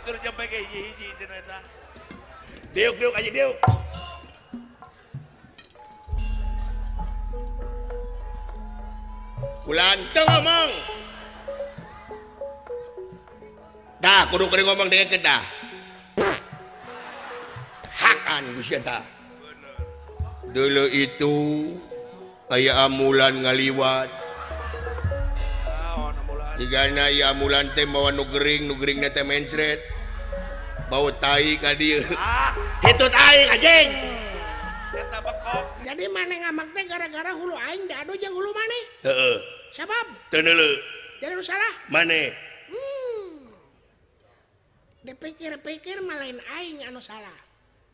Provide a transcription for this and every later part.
Batur nyampe ke hiji-hiji cenah eta. Diuk diuk aja diuk. Kulan teu ngomong. Dah kudu kudu ngomong dengekeun tah. Hakan ku sia tah. Dulu itu aya amulan ngaliwat. Jigana ieu amulan teh mawa nu gering, nu geringna teh mencret. Bau tai ka dieu. Hitut aing anjing. Eta bekok. Jadi maneh ngamak teh gara-gara hulu aing diadu jeung hulu maneh. Heeh. Sabab? Teu neuleu. Jadi nu salah? Maneh. Dipikir-pikir mah lain aing anu salah.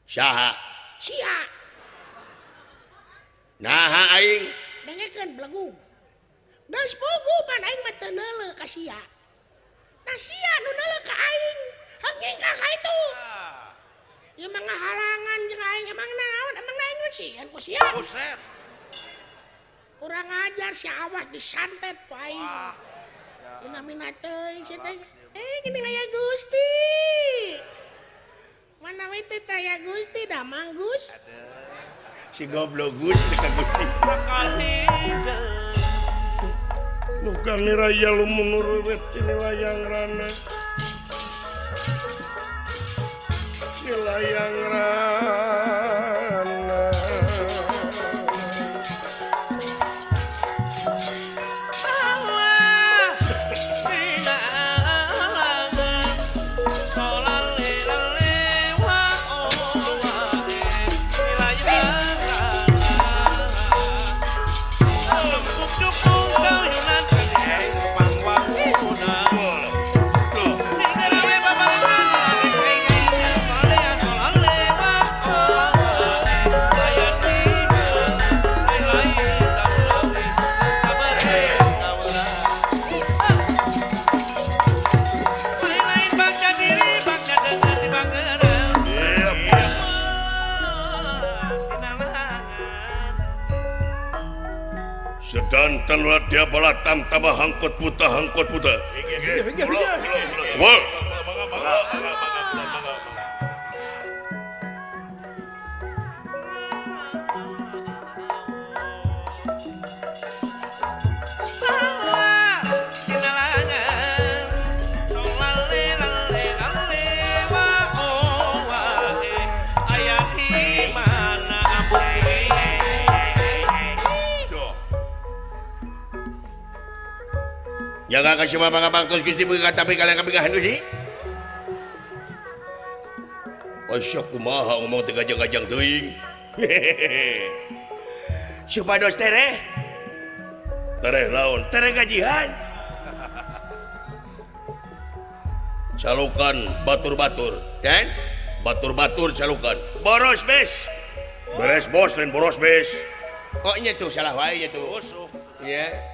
Saha? Sia. Naha aing? Dengekeun belegu. Geus puguh pan aing mah teu neuleu ka sia. Nah sia nu neuleu ka aing. Henging ka ka itu. Ieu mah ngahalangan jeung aing emang naon? Emang aing nu sieun ku sia. Buset. Kurang ajar si awas disantet ku aing. Ina-mina teuing sia teh. Gini aya Gusti. Mana we teh taya Gusti da Mang Gus. Si goblok Gus ka Gusti. Bukan niraya lumunur wet ini layang rana. Ini layang rana. Allah dina alangan solale lale wa owa layang rana. Lempuk dukung kayunan Sedanten wadya balatam tambah hangkot puta hangkot puta. Wal. Jaga kasih mabang-abang terus Gusti muga tapi kalian kapigahan Gusti. Osok kumaha ngomong teh gajang-gajang teuing. Supados tereh. Tereh laon? Tereh gajihan. Calukan batur-batur, kan? Batur-batur calukan. Boros bes. Beres bos lain boros bes. Oh nya tuh salah wae nya tuh. Iya.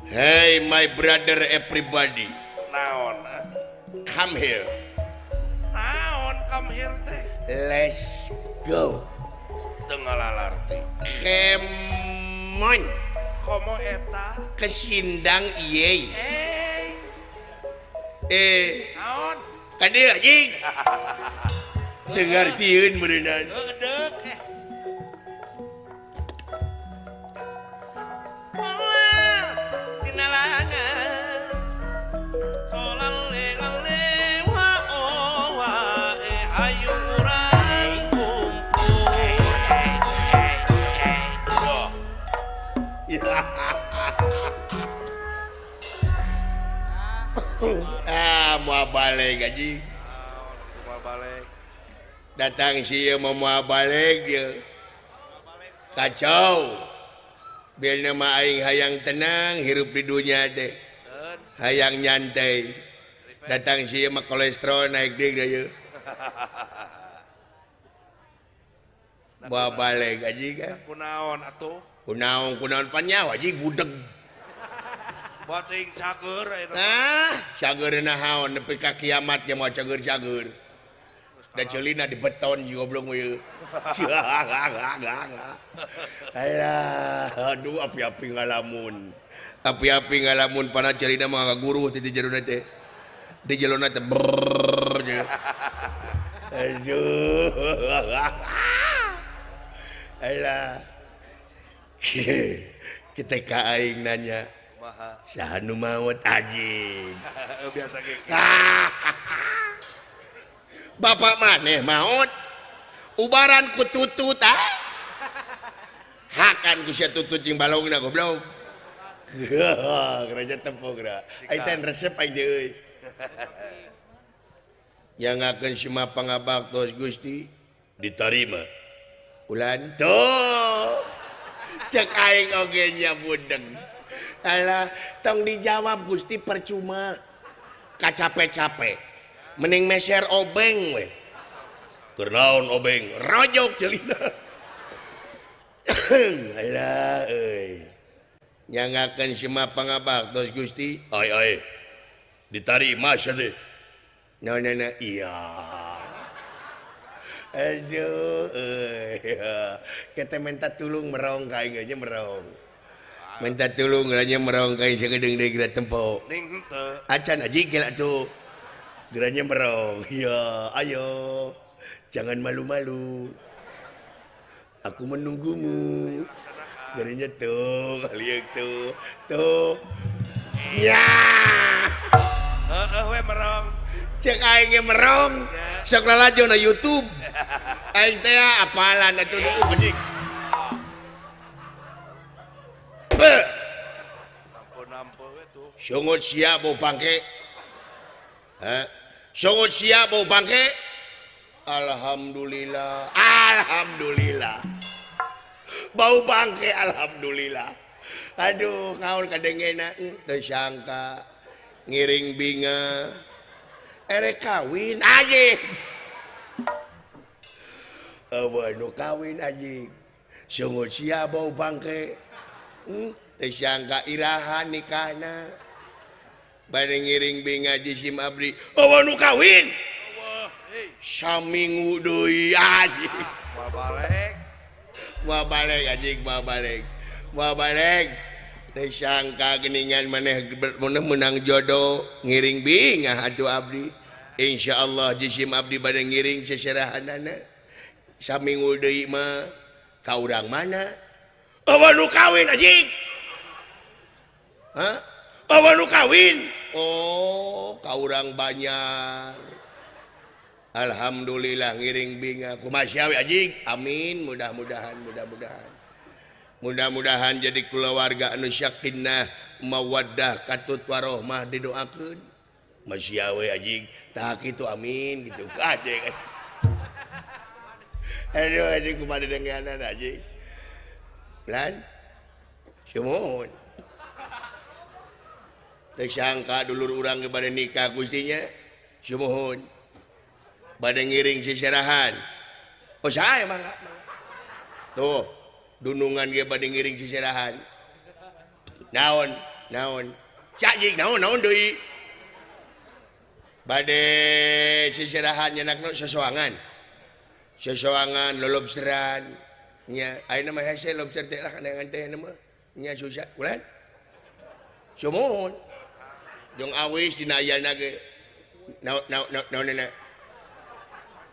Hey my brother everybody. Naon? Come here. Naon come here teh? Let's go. Teu ngalalarti. Kemon. Komo eta? Kesindang ieu. Naon? Ka dieu anjing. Teu ngartieun meureunnan. Geudek. Ah, moal balik anjing. Moal balik. Datang sih mau moal balik ye. Kacau. Biar nama aing hayang tenang hirup di dunia teh. Hayang nyantai. Datang sih mah kolesterol naik deui ye. Moal balik anjing kan. Kunaon atuh? Kunaon kunaon panyawa anjing budeg. Bating cager. Ah, cager naon nepi ka kiamat ge moal cager-cager. Da ceulina di beton si goblok ieu. Alah, aduh api-api ngalamun. Api-api ngalamun pana ceulina mah ngaguruh ti jerona teh. Di jelona teh brrrr. Aduh. Alah. Kita ka aing nanya. Kumaha? Saha nu maot anjing. Biasa ge. Bapak maneh maot ubaran ku tutut ah. Hakan ku sia tutut jeung balongna goblok. Geraja tempo geura. Aing teh resep aing teh euy. Nyangakeun sima pangabaktos Gusti Ditarima. Ulan tuh. Cek aing oge nya budeg. Alah, tong dijawab Gusti percuma. Kacape-cape. Mending meser obeng we. Keur naon obeng? Rojok ceulina. Alah euy. Nyangakeun sima pangabaktos Gusti. Ai ai. Ditarima sia teh. Naonana iya. Aduh euy. Kita minta tulung merong ka aing nya merong. Minta tulung nya merong ka aing sagedeung deui geura tempo. Ning henteu. Acan aji gela tuh. Geranya merong. Ya, ayo. Jangan malu-malu. Aku menunggumu. Geranya tuh, kalian tuh. Tuh. Ya. Heeh we merong. Cek aing ge merong. Sok lalajo na YouTube. Aing teh apalan atuh nu geuning. Nampo-nampo we tuh. Sungut sia bau bangke. Hah? Sungut sia bau bangke. Alhamdulillah. Alhamdulillah. Bau bangke alhamdulillah. Aduh, kaon kadengena teu sangka ngiring binga. Erek kawin anjing. Eueuh nu kawin anjing. Sungut sia bau bangke. Teu sangka iraha nikahna. Bade ngiring binga jisim abdi. Eueuh nu kawin. Eueuh, hei. Saminggu deui anjing. Moal balik. Moal balik anjing, moal balik. Moal balik. Teu sangka geuningan maneh menang jodoh ngiring bingah atuh abdi. Insyaallah jisim abdi bade ngiring seserahanana. Saminggu deui mah ka urang mana? Eueuh nu kawin anjing. Hah? Eueuh nu kawin. Oh, ka urang Banjar. Alhamdulillah ngiring binga. Kumaha sia we anjing? Amin, mudah-mudahan, mudah-mudahan. Mudah-mudahan jadi kulawarga anu sakinah, mawaddah, katut warohmah didoakeun. Masih we anjing, tah kitu amin gitu. Anjing. Aduh anjing kumaha dengenan anjing. Lan. Sumuhun. Teu sangka dulur urang ge bade nikah Gustinya. Sumuhun. Bade ngiring seserahan. Oh sae mangga. Tuh, dunungan ge bade ngiring seserahan. Naon, naon. Cajing naon naon deui. Bade seserahan nyanakna sesoangan. Sesoangan lolobsteran. Nya ayeuna mah hese lobster teh lah kandangan teh mah. Nya susah ulan. Sumuhun. Jong awis dina ayana ge. Naon naon naon.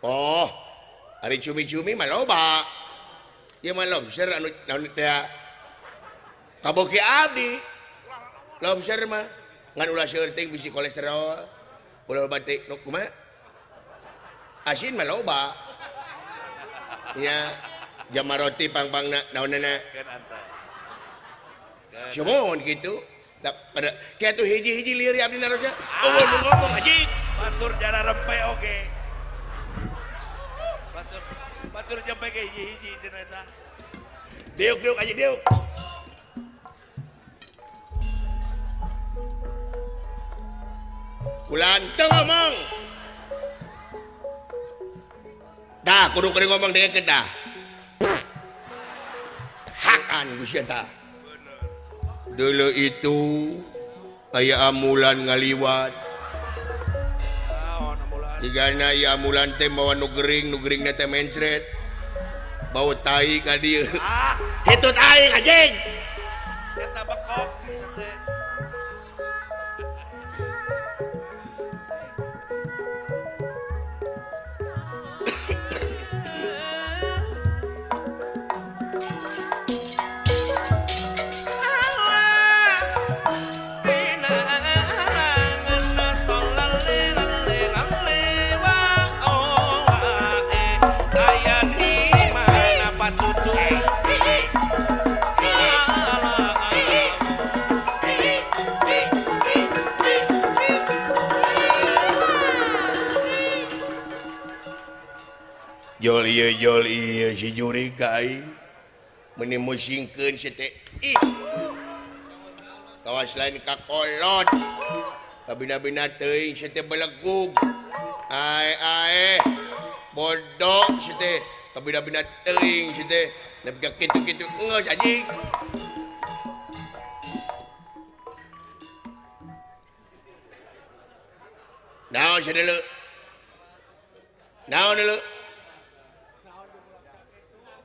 Oh, ari cumi-cumi mah loba. Ieu mah lobster anu naon teh kaboki abdi. Lobster mah ngan ulah seueur teuing bisi kolesterol. Ulah loba teh nu kumaha? Asin mah loba. Nya jama roti pang-pangna naonana. Sumuhun kitu. Pada kitu hiji-hiji lieur abdi narosna. Eueuh nu ngomong anjing. Batur jara rempe oge. Batur batur jampe ge hiji-hiji cenah eta. Diuk diuk anjing diuk. Kulan teu ngomong. Dah kudu kudu ngomong deui tah. Hakan ku sia tah. Dulu itu aya amulan ngaliwat. Naon amulan? Jigana ieu ambulan teh mawa nu gering, nu geringna teh mencret. Bau tai ka dieu. Ah, Hitut aing anjing. Eta bekok gitu teh. Jol ieu si juri ka aing. Meuni musingkeun si teh. Ih. Kawas lain ka kolot. Kabina-bina teuing si teh belegug. Ae ae. Bodoh si teh. Kabina-bina teuing si teh. Nepi ka kitu-kitu geus anjing. Naon sia deuleu? Naon deuleu?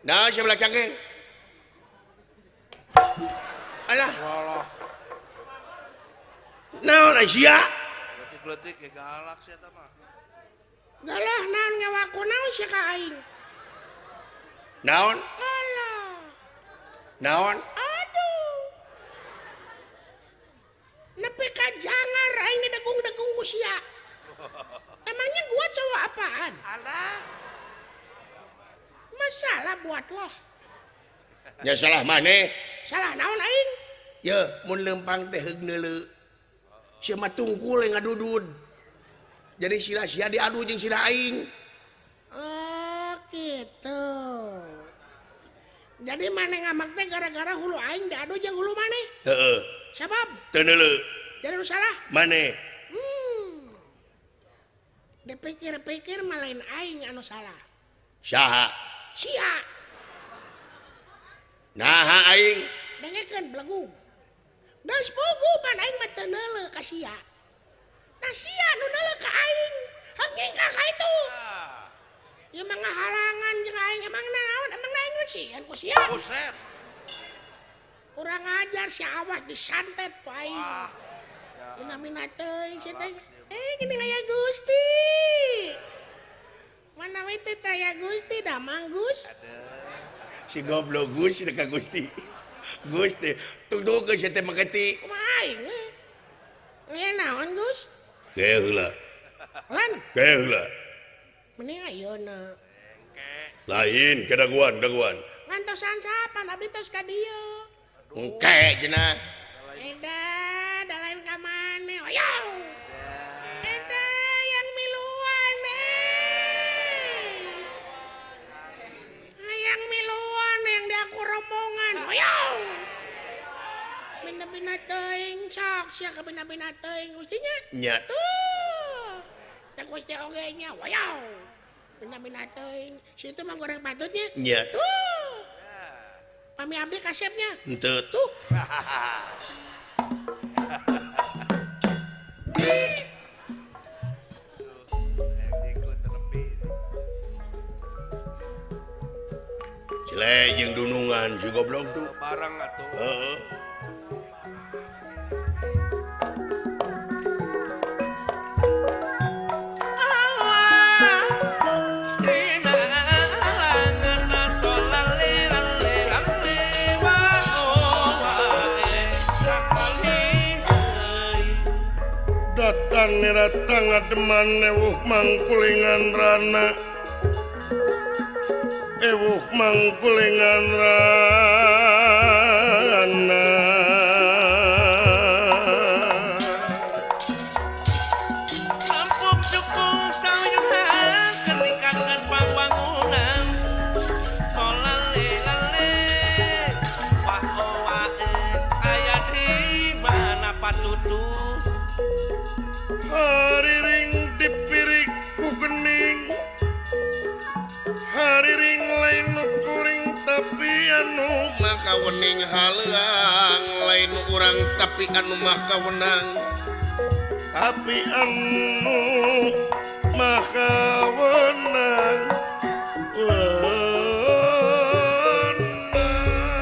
Naon sia belak cangkeng? Alah. Walah. Naon sia? Leutik-leutik ge galak sia eta mah. Galah naon nyawaku naon sia ka aing? Naon? Alah. Naon? Aduh. Nepi ka jangar aing didegung-degung ku sia. Emangnya gua cowok apaan? Alah. Masalah buat lo. Ya salah maneh. Salah naon aing? Ye, mun lempang teh heug neuleu. Sia mah tungkul ngadudud. Jadi sila sia diadu jeung sila aing. Oh, gitu. Jadi maneh ngamak teh gara-gara hulu aing diadu jeung hulu maneh. Heeh. Sabab? Teu neuleu. Jadi nu salah? Maneh. Dipikir-pikir mah lain aing anu salah. Saha? Sia. Naha aing? Dengekeun belegung. Geus puguh pan aing mah teu neuleu ka sia. Nah sia nu neuleu ka aing. Henging ka ka itu. Ieu mah ngahalangan jeung aing emang naon? Emang aing nu sieun ku sia. Buset. Kurang ajar sia awas disantet ku aing. Mina-mina teuing sia teh. Gini aya Gusti. Mana we teh aya Gusti da Mang Gus. Si goblok Gus ka Gusti. Gusti, tunggu sia teh maketi. Kumaha aing we? Aya naon Gus? Ge heula. Lan. Ge heula. Mending ayeuna. Lain kedaguan, daguan. Ngantosan sapan abdi tos ka dieu. Engke cenah. Eda, da lain ka maneh. Ayo. Eta yang miluan yang miluan yang diaku rombongan. Ayo. Bina-bina teuing sok sia ka bina-bina teuing Gustinya. Nya. Tuh. Teh Gusti oge nya. Ayo. Bina-bina teuing. Situ mah goreng patutnya. Nya. Tuh. Pami abdi kasepnya. Henteu. Tuh. Cile jeung dunungan si goblok tuh. Barang atuh. Heeh. Datang datang ademan ewuh mangkulingan rana. Ewuh mangkulingan rana. Kampung cukung sauyuhan keningkatkan pangbangunan. Solale lale wa owa aya di mana patutus. Hariring dipirik ku gening. Hariring lain nu kuring tapi anu maka wening haleang lain urang tapi anu maka wenang tapi anu Maha wenang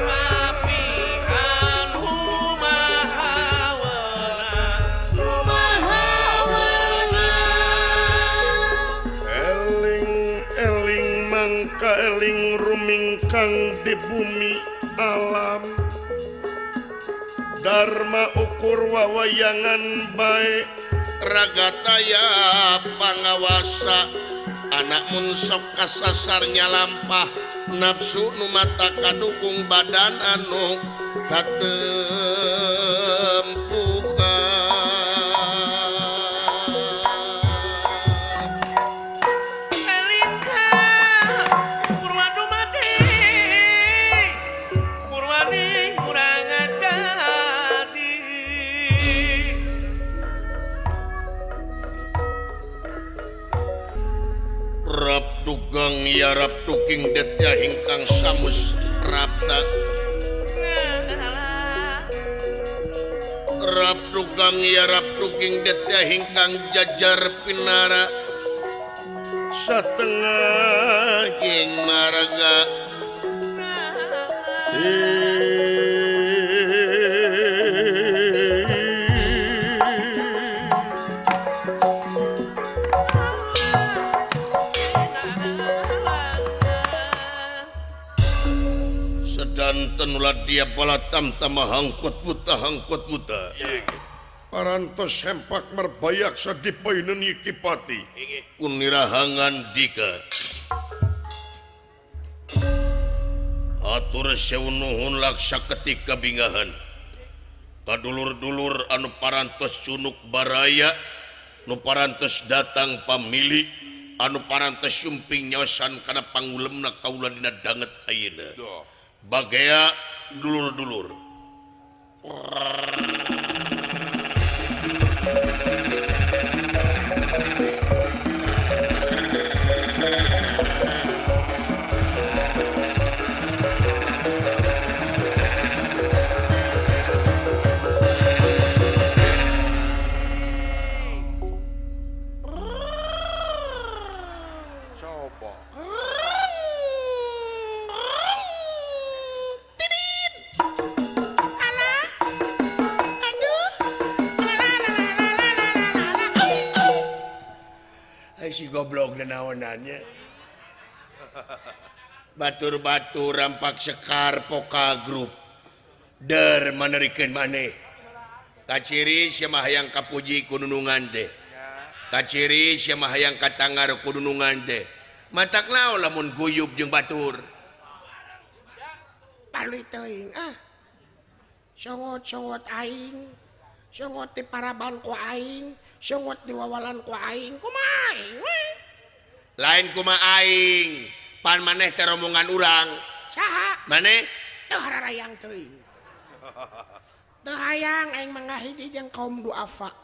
Papi anu maha wenang Maha wenang. Eling eling mangka eling rumingkang di bumi alam Dharma ukur wawayangan bae Ragataya pangawasa anak mun sok kasasar nyalampah nafsu nu mata kadukung badan anu katempuhan. Elingka Purwa dumadi Purwani urang jadi Rap dugang ya rap duking detya hingkang samus rapta Rap dugang ya rap duking detya hingkang jajar pinara satengah ing marga Sedanten ulah dia balatam tamah hangkut buta hangkut buta. Parantos hempak merbayaksa dipainen Kipati Kunirahangan dika. Atur sewu nuhun laksa ketika bingahan. Kadulur-dulur anu parantos cunuk baraya, nu parantos datang pamili, anu parantos sumping nyosan kana pangulemna kaula dina danget ayeuna. Bagea dulur-dulur. Coba. Tidit. Alah. Aduh. Lalalalalalala. Ai si goblok naonannya. Batur-batur rampak sekar poka grup. Der manerikeun maneh. Kaciri sia mah hayang kapuji ku nunungan teh. Kaciri sia mah hayang katangar ku nunungan teh. Matak naon lamun guyub jeung batur. Palui teuing ah. Songot-songot aing. Songot di paraban ku aing, songot di wawalan ku aing. Kumaha aing we? Lain kumaha aing. Pan maneh teh rombongan urang. Saha? Maneh Teu hararayang teuing. Teu hayang aing mah ngahiji jeung kaum duafa.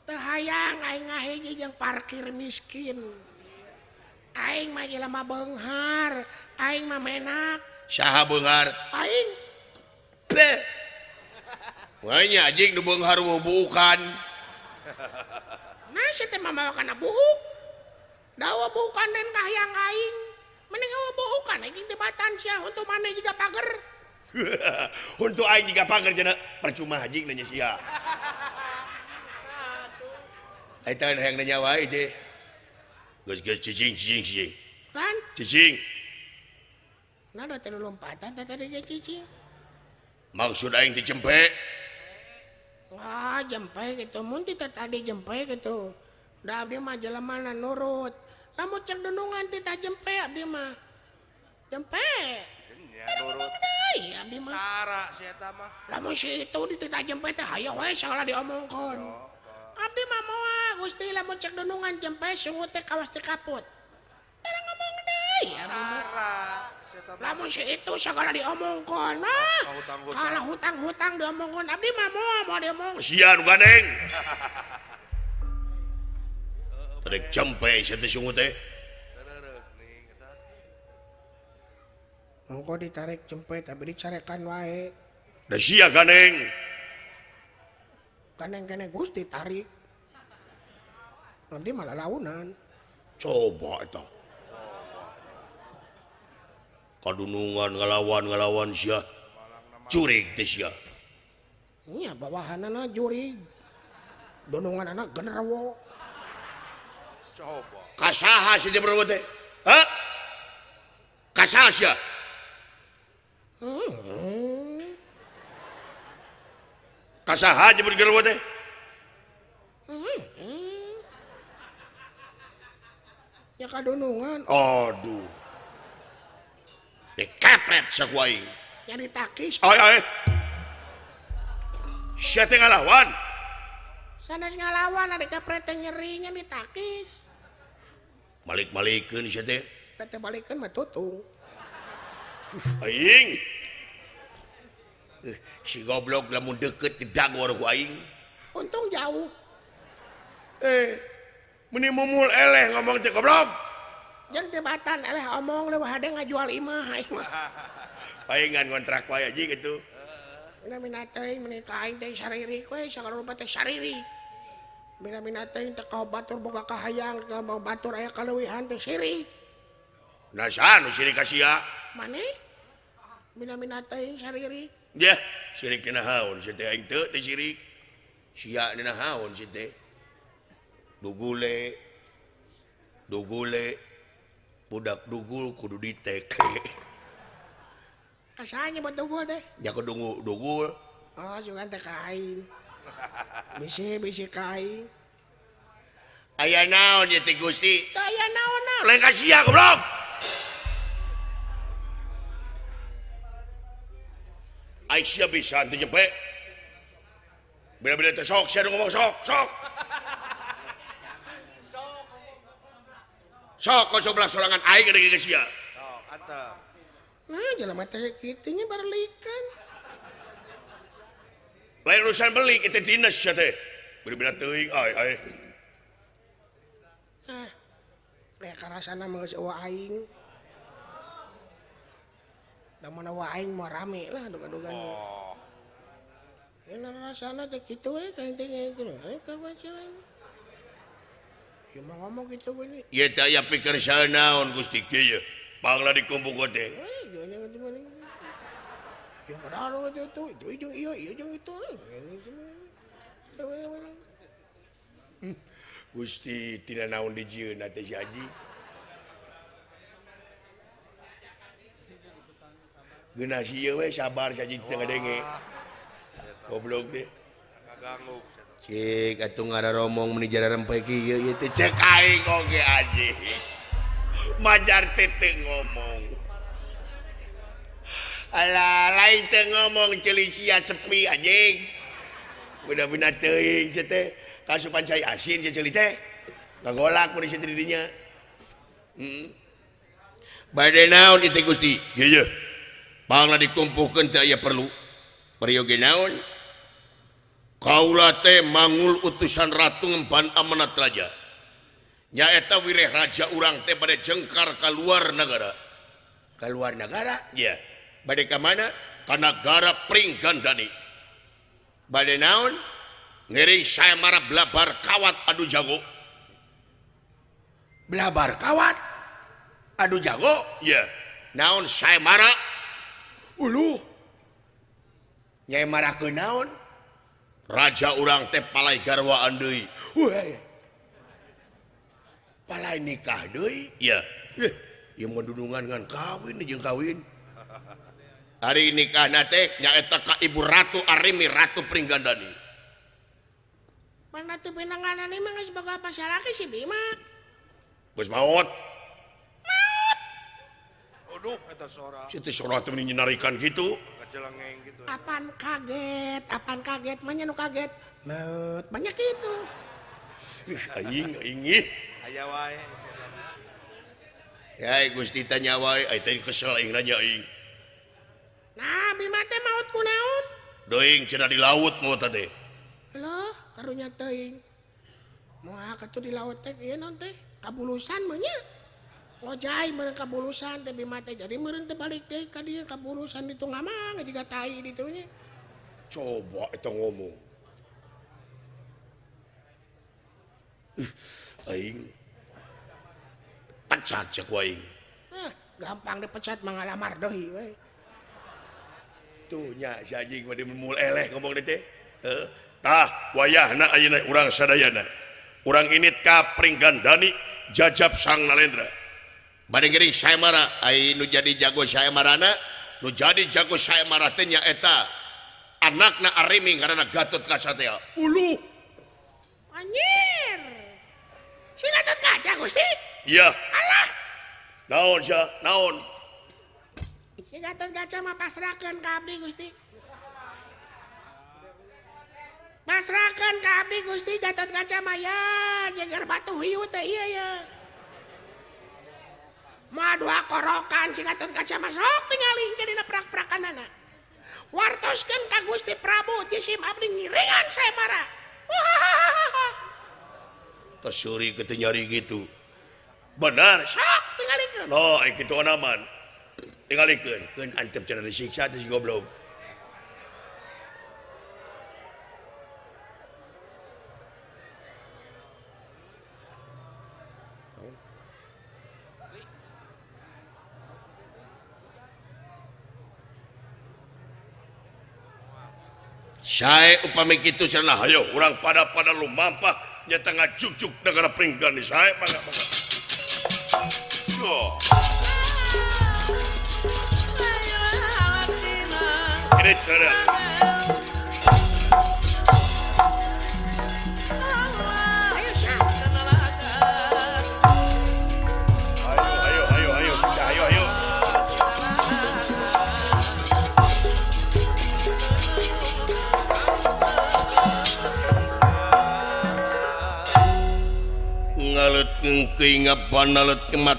Teu hayang aing ngahiji jeung parkir miskin. Aing mah jelema beunghar, aing mah menak. Saha beunghar? Aing. Beh. Wah nya anjing nu beunghar bubukan. Nah sia teh mamawa kana buuk. Dawa buukan den kahayang aing. Mending awa buukan aing tibatan sia untuk maneh jiga pager. Untuk aing jiga pager cenah percuma anjing nanya sia. Eta hayang nanya wae teh. Geus geus cicing cicing cicing. Lan Cicing. Nah da teh lompatan teh tadi ge cicing. Maksud aing teh cempe. Wah, jempe gitu. Mun ti teh tadi jempe gitu. Da abdi mah jelema na nurut. Lamun cek dunungan ti tah jempe abdi mah. Jempe. Nya nurut. Deui abdi mah. Tara si eta mah. Lamun si itu di titah jempe teh hayo we sagala diomongkeun. Abdi mah moal Gusti lamun cek dunungan jempe sungut teh kawas teh kaput. Tara ngomong deui abdi mah. Tara si eta mah. Lamun si itu sagala diomongkeun. Ah, Hutang-hutang. kalau hutang-hutang diomongkeun abdi mah moal moal diomong. Sia nu gandeng. Rek cempe sia teh sungut teh. Tereureun nih eta. Monggo ditarik jempe tapi dicarekan wae. Da sia gandeng. Gandeng-gandeng Gusti tarik. Abdi malah launan. Coba eta. Kadunungan ngalawan-ngalawan sia. Jurig teh sia. Nya bawahanana jurig. Dununganana genderuwo. Coba. Kasaha sia teh teh? Hah? Kasaha sia? Kasaha nyebut genderuwo teh? Ya kadunungan. Aduh. Dikepret sia ku aing. Nyari takis. Ay ay. Sia teh ngalawan. Sanes ngalawan ada kepret teh nyeri nya ditakis. Balik-balikeun sia teh. Teh balikeun mah tutung. Aing. Si goblok lamun deket didagor ku aing. Untung jauh. Meni mumul eleh ngomong teh goblok. Jeung teh batan eleh omong leuwih hade ngajual imah aing mah. Paingan ngontrak wae aja gitu. Mina-mina teuing meni ka aing teh saririk we sagala rupa teh saririk. Mina-mina teuing teh ka batur boga kahayang ka batur aya kaleuwihan teh sirik. Nah saha nu sirik ka sia? Maneh? Mina-mina teuing saririk. Yah, sirik dina haon sia teh aing teu teh sirik. Sia dina haon sia teh. Dugule dugule budak dugul kudu diteke. Kasaha nyebut dugul teh? Nya kudu dugul. Oh, sugan teh ka aing. Bisi-bisi ka aing. Aya naon ieu teh Gusti? Teu aya naon-naon. Lain ka sia goblok. Ai sia bisa teu nyempe. Beda-beda teh sok sia nu ngomong sok, sok. Sok kau sebelah sorangan aing gede ge sia. Sok antep. Nah, jelema teh kitu nya barelikan. Lain urusan beli kita dinas sia teh. Beda-beda teuing ai ai. Ah. Kayak karasana mah geus eueuh aing. Da mana wa aing mah rame lah duga-dugan. Oh. Ini rasana teh kitu we kain teh kitu. Ya mah ngomong gitu we. Ieu teh aya pikir naon Gusti kieu. Panglah dikumpul teh. Ya padahal itu itu iya iya jeung itu. Gusti tina naon dijieunna teh si Haji. Geunah sieu we sabar si Haji teu ngadenge. Goblok teh. Kaganggu. Cek atuh ngararomong meuni jararempe kieu ieu teh cek aing oge Haji. Majar teh teu ngomong. Alah lain teu ngomong ceuli sia sepi anjing. Bener-bener teuing sia teh. Kasupan cai asin sia ceuli teh. Ngagolak mun sia teh di dinya. Heeh. Bade naon ieu teh Gusti? Ieu. Panglah dikumpuhkeun teh aya perlu. Peryogi naon? Kaula teh mangul utusan ratu ngempan amanat raja. Nyaeta wireh raja urang teh bade jengkar ka luar nagara. Ka luar nagara? Iya. Bade ka mana? Ka nagara Pringgandani. Bade naon? Ngiring sayembara blabar kawat adu jago. Blabar kawat? Adu jago? Iya. Naon sayembara? Uluh. Nyayembarakeun naon? Raja urang teh palai garwaan deui. Palai nikah deui? Iya. Ieu mah dudungan ngan kawin jeung kawin. Ari nikahna teh nyaeta ka Ibu Ratu Arimi Ratu Pringgandani. Pan Ratu Pringgandani mah geus boga pasalaki si Bima. Geus maot. Maot. Aduh eta sora. Si teh sora teh meni nyinarikan kitu. Kacelengeng kitu. Apan kaget mah nya nu kaget. Maot banyak kitu. Aing aing ih. Aya wae. Ya Gusti tanya wae, ai teh kesel aing nanya aing. Nah, Bima teh maot kunaon? Deuing cenah di laut maot teh. Halo, karunya teuing. Moal katuh di laut teh ieu naon teh? Kabulusan mah nya. Ngojai meureun kabulusan teh Bima teh jadi meureun teh balik deui ka dieu kabulusan ditu ngamang jiga tai ditu nya. Coba eta ngomong. Aing pecat cek aing. Gampang dipecat mangalamar deui we. Tuh nya si anjing mah dimul eleh ngomong teh. Heeh. Tah wayahna ayeuna urang sadayana. Urang init ka Pringgandani jajab Sang Nalendra. Bade gering Sayemara, ai nu jadi jago Sayemarana, nu jadi jago Sayemara teh nya eta anakna Ariming karena Gatot Kaca teh. Uluh. Anjir. Si Gatot Kaca Gusti? Iya. Alah. Naon sia? Naon? Si Gatot Kaca mah pasrahkeun ka abdi Gusti. Pasrahkeun ka abdi Gusti Gatot Kaca mah ya jeger batu hiu teh ieu ya. Mah dua korokan si Gatot Kaca mah sok tingali jadina prak-prakanana. Wartoskeun ka Gusti Prabu jisim abdi ngiringan Sayemara. Tos suri kitu nyari gitu. Benar. Sok tingalikeun. No, kitu aman. Tingalikeun. Keun antep cenah disiksa teh si goblok. Sae upami kitu cenah hayo urang pada lumampah nyata ngajugjug negara Pringgandani sae mangga mangga. Oh. Ini cenah. Ayo sia. Ayo ayo ayo ayo ayo ayo. Ngalet ngeuing ngapanalet kemat